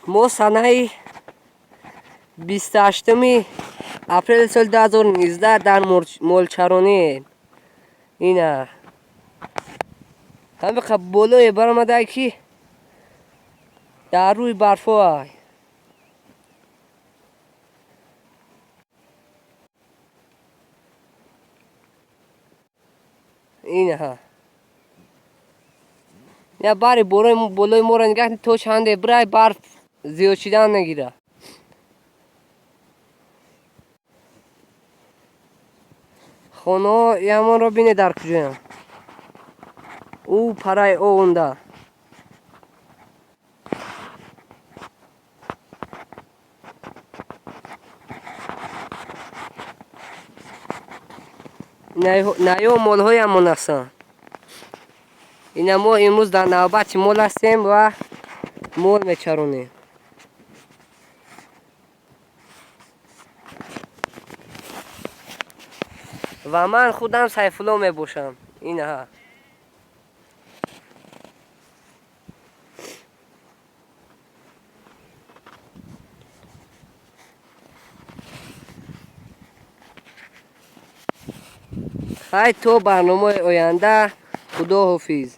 Мо санаи 28-уми апрели соли 2019 дар молчаронӣ. Ина ҳамиқа болое баромадае, ки дар рӯи барфо. Инаҳа, я бари болои моро нигаҳ, то чанде бирай, барф зиёд шидан нагира. Хонаҳо ямонро бине, дар куҷоям, ӯ параи овунда. Наё молҳоямон ҳастанд. Ина мо имрӯз дар навбати мол ҳастем ва мол мечаронем. Ва ман худам Сайфулло мебошам. Инаҳа, хай, то барномаи оянда, худо ҳофиз.